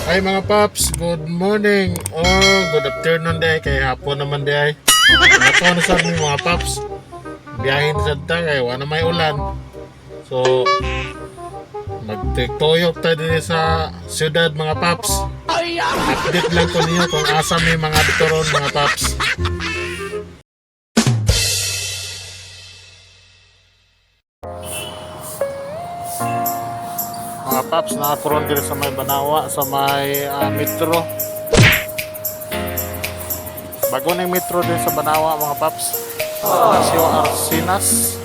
Hi mga paps, good morning or good afternoon day kay hapon naman day. Ato na sa mga paps. Biyahe na sad ta kay wala may ulan. So magtuyok ta dinhi sa syudad mga paps. Update lang ko niyo kung asa may mga turon mga paps. Mga paps, nakakuron diri sa may Banawa, sa may metro. Bago na yung metro din sa Banawa mga paps. Paseo Arcinas.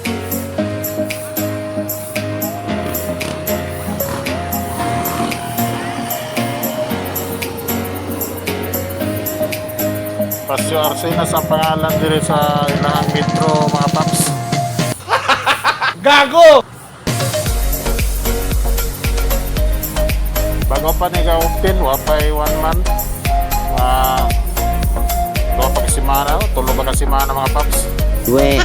Paseo Arcinas ang pangalan diri sa ilahang metro mga paps. Gago! Bago pa ni ka-open, wa pa'y 1 month. 2 pa ka semana, 3 ba ka semana mga paps. We.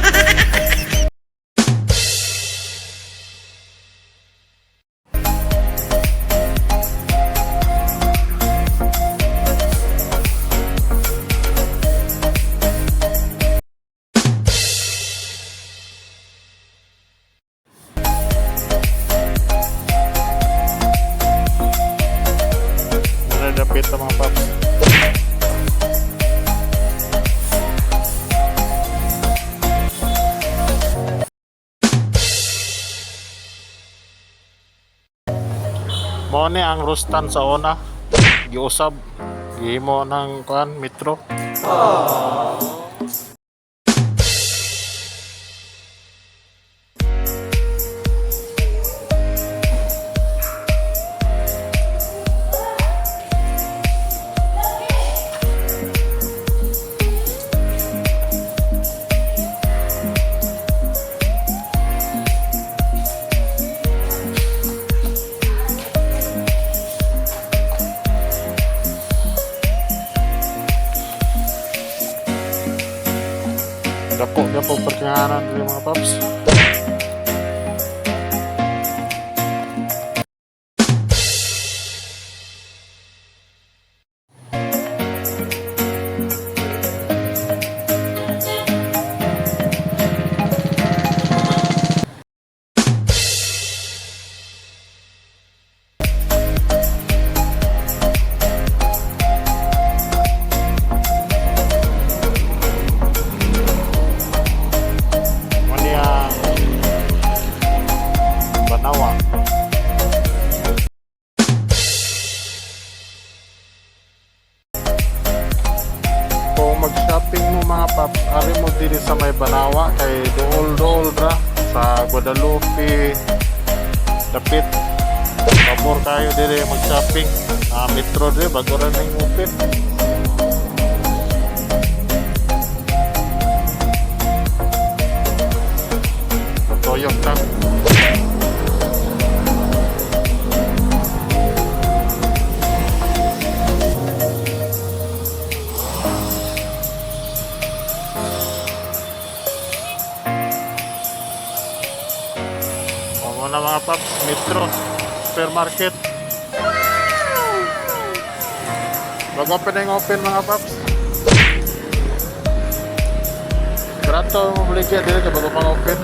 Naradapit ang mga paps. Mao ni ang rustan sa una. Giusab gihimo ng kuan metro. Dako na po parkinganan diri mga paps. Mao ni ang Banawa. Kung mag-shopping mo mga paps, ari mo diri sa may Banawa kay duol-duol ra sa Guadalupe, dapit. Pabor kayo diri mag-shopping. Metro diri bago ra ning open. Toyok ta. Mao na mga paps, Metro, supermarket. Bago open na yung open mga paps. Barato mo baligya dili kay bago pang open.